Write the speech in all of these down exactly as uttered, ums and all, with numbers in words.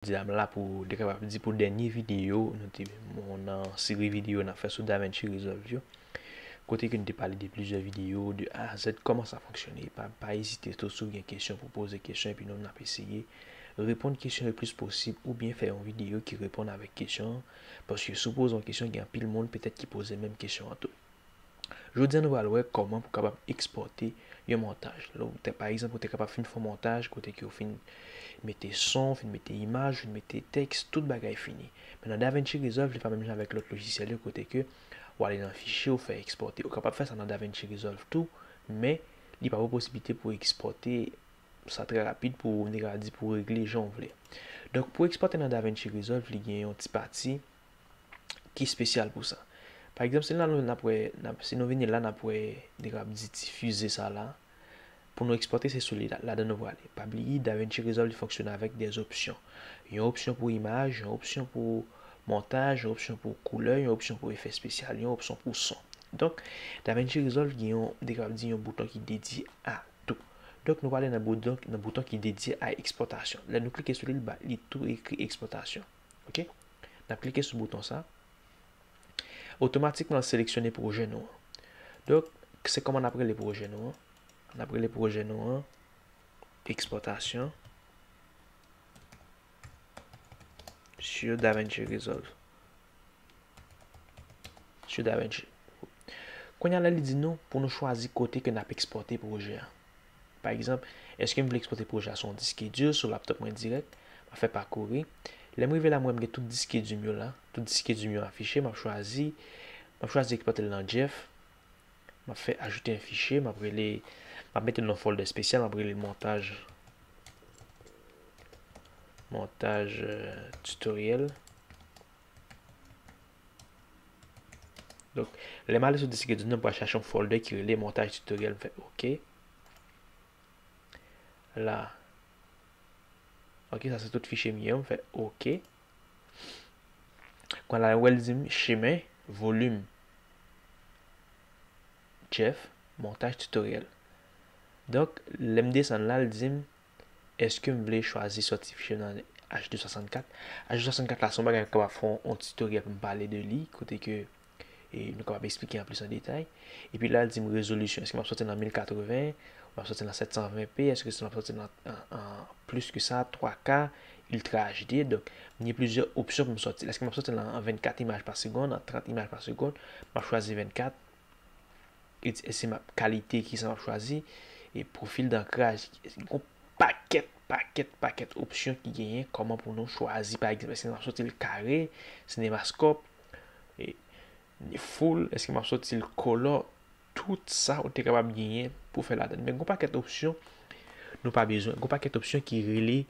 Jodi a m la pou, te kapab di, pou dènye videyo nou te, nan seri videyo n ap fè sou DaVinci Resolve yo. Kote ke nou te pale de plizyè videyo, de A a Z, kòman sa fonksyone. Pa, pa ezite tou, si w gen kesyon, pou poze kesyon, epi nou, n ap eseye reponn kesyon le plis posib, oubyen fè yon videyo ki reponn avèk kesyon an, paske si w poze yon kesyon, gen anpil moun petèt ki poze menm kesyon an tou. Jodi a, nou pral wè kòman pou kapab ekspòte yon montaj. Lè w te, pa egzanp, ou te kapab fin fè yon montaj kote ke w fin mete son, fin mete imaj, fin mete tèks, tout bagay fini. Men nan DaVinci Resolve, li pa menm jan avèk lòt lojisyèl yo kote ke w ale nan fichye, w fè ekspòte. Ou kapab fè sa nan DaVinci Resolve tou, men li pa ba w posiblite pou w ekspòte sa trè rapid pou, nou ka di, pou w regle jan w vle. Donk, pou ekspòte nan DaVinci Resolve, li gen yon ti pati ki espesyal pou sa. Pa egzanp, si n al, n ap wè, n ap, si nou vini la, n ap wè, nou ka di, ti fize sa la. Pou nou ekspòte, se sou li la, ladan nou prale. Pa bliye, DaVinci Resolve li fonksyone avèk de opsyon. Yon opsyon pou imaj, yon opsyon pou montaj, yon opsyon pou koulè, yon opsyon pou efè espesyal, yon opsyon pou son. Donk, DaVinci Resolve gen yon, nou ka di, yon bouton ki dedye a tou. Donk, nou prale nan bouton, nan bouton ki dedye a ekspòtasyon. Lè nou klike sou li, li ba, li tou ekri ekspòtasyon. Oke? N ap klike sou bouton sa. Otomatikman, l seleksyone pwojè nou an. Donk, se kòman n ap rele pwojè nou an? N ap rele pwojè nou an ekspòtasyon sur DaVinci Resolve. Sur DaVinci. Kounye a la, li di nou pou nou chwazi kote ke n ap ekspòte pwojè a. Pa egzanp, èske m vle ekspòte pwojè a sou yon disk di, sou laptop mwen dirèk? M ap fè pakouri. Lè m rive la, m wè m gen tout disk di m yo la. Tout disk di m yo afiche. M ap chwazi, m ap chwazi ekspòte l nan Jeff. M ap fè ajoute un fichier. M ap rele, m ap mete l nan folder espesyal. M ap rele l montaj, montaj, euh, tutoriel. Donk, lè m ale sou disk di m nan, m pral chache yon folder ki rele montaj tutoriel. M fè oke. La. Oke, sa se tout fichye m ye. M fè oke. Kounye a la, ou wè l di m chemen, volim, Jeff, montaj tutoriel. Donk, lè m desann la, l di m, èske m vle chwazi sòti fichye nan H de swasannkat? H de swasannkat la, se yon bagay m kapab fè yon, yon tutoriel pou m pale de li, kote ke, e, nou kapab eksplike an plis an detay. Epi la, l di m rezolisyon. Èske m ap sòti nan mil katreven, m ap sòti nan sèt san ven P, èske m ap sòti nan, an, an plis ke sa, twa K, Ultra H D? Donk, m gen plizyè opsyon pou m sòti. Èske m ap sòti nan vennkat imaj pa segonn, nan trant imaj pa segonn? M ap chwazi vennkat. E, e se m ap, kalite ki sa m ap chwazi, e pwofil dankraj, gon pakèt, pakèt, pakèt opsyon ki genyen, kòman pou nou chwazi, pa egzanp, èske m ap sòti l kare, CinemaScope, e, full, èske m ap sòti l color, tout sa ou te kapab genyen pou fè ladan. Men gon pakèt opsyon nou pa bezwen, gon pakèt opsyon ki rele,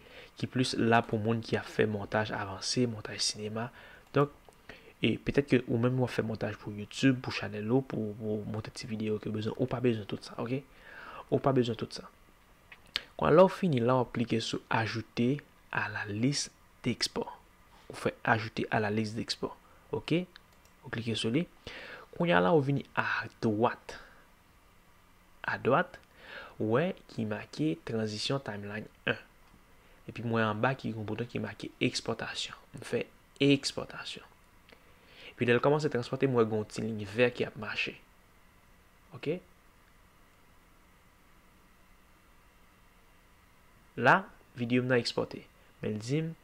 ki plis la pou moun ki ap fè montaj avanse, montaj sinema. Donk, e petèt ke ou menm w ap fè montaj pou YouTube, pou chanèl ou, pou, pou monte ti videyo ke w bezwen, ou pa bezwen tout sa, oke? Ou pa bezwen tout sa. Kounye a, lè w fini la, w ap klike sou ajouter à la liste d'export. Ou fè ajouter à la liste d'export. Oke? Ou klike sou li. Kounye a la, ou vini adwat. Adwat, ou wè ki make transition timeline un. Epi m wè anba ki gon bouton ki make ekspòtasyon. M fè ekspòtasyon. Epi lè l kòmanse transpòte, m wè gon ti liy vè ki ap mache. Oke? La, videyo m nan ekspòte. Men l di m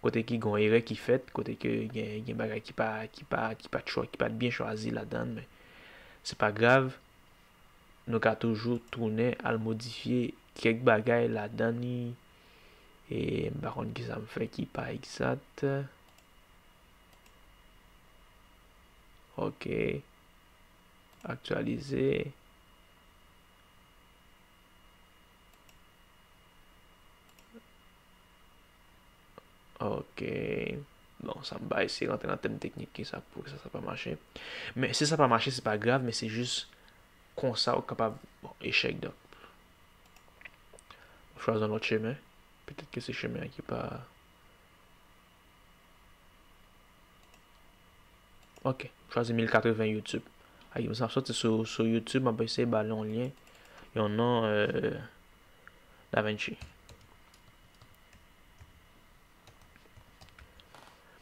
kote ki gon erè ki fèt, kote ke gen, gen bagay ki pa, ki pa, ki pa t chwa-, ki pa t byen chwazi ladan, men se pa grav. Nou ka toujou tounen al modifye kèk bagay ladan li. E m pa konn kisa m fè ki pa egzat. Oke. Aktyalize. Oke. Bon, sa m pa eseye rantre nan tèm teknik ki sa pou sa, sa pa mache. Men si sa pa mache, se pa grav, men se jis konsa ou kapab, bon, echèk, donk. Chwazi yon lòt chemen. Petèt ke se chemen an ki pa. Oke, chwazi mil katreven YouTube. Ak m ap sòti sou, sou YouTube, m ap eseye ba l yon lyen, yon non, euh, DaVinci.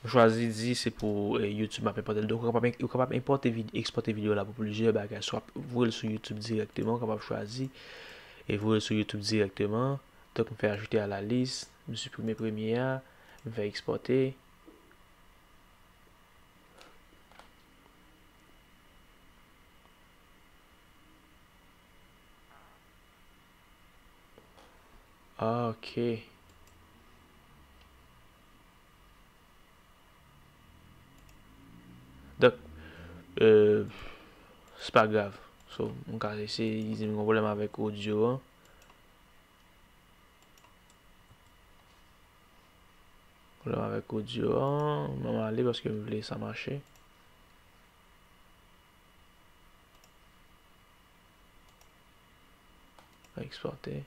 Mwen chwazi di se pou, eh, YouTube m ap enpòte l. Donk, ou kapab, ou kapab enpòte vid-, ekspòte videyo la pou plizyè bagay. Swa w ap voye l sou YouTube dirèkteman, ou kapab chwazi e voye l sou YouTube dirèkteman. Donk, m fè ajoute à la liste, m siprime premye a, m fè ekspòte. Ok. Donk, euh, se pa grav. So, m ka eseye, li di m gen pwoblèm avèk odyo an. Pwoblèm avèk odyo an. M ale paske m vle sa mache. Ekspòte.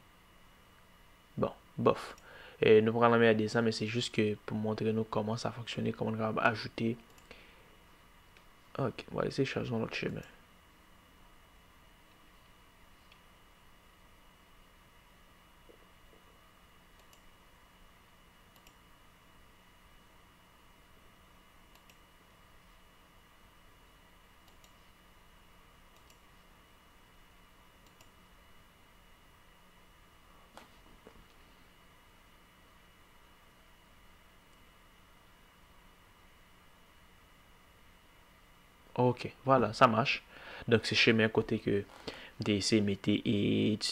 Bon, bòf. E nou pral anmède sa, men se jis ke pou montre nou kòman sa fonksyone, kòman nou kapab ajoute. Ok, m pral eseye chaje yon lòt chemen. Ok, vwala, sa mache. Donk, se chemen kote ke m te eseye mete e,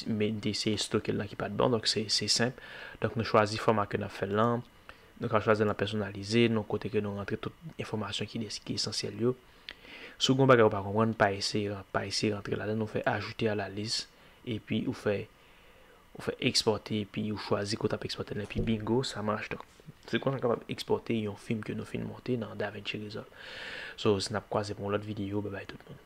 men m te eseye stoke l nan ki pa t bon. Donk, se, se senp. Donk, nou chwazi fòma ke n ap fè l lan. Nou ka chwazi l nan pèsonalize, nan kote ke nou rantre tout enfòmasyon ki, ki esansyèl yo. Si w gen yon bagay ou pa konprann, pa eseye, pa eseye rantre ladan, nou fè ajoute à la liste, epi ou fè, ou fè ekspòte, epi ou chwazi kote w ap ekspòte l, epi bingo, sa mache. Donk, se konsa nou kapab ekspòte yon fim ke nou fin monte nan DaVinci Resolve. So, si n ap kwaze pou yon lòt videyo, babay tout moun.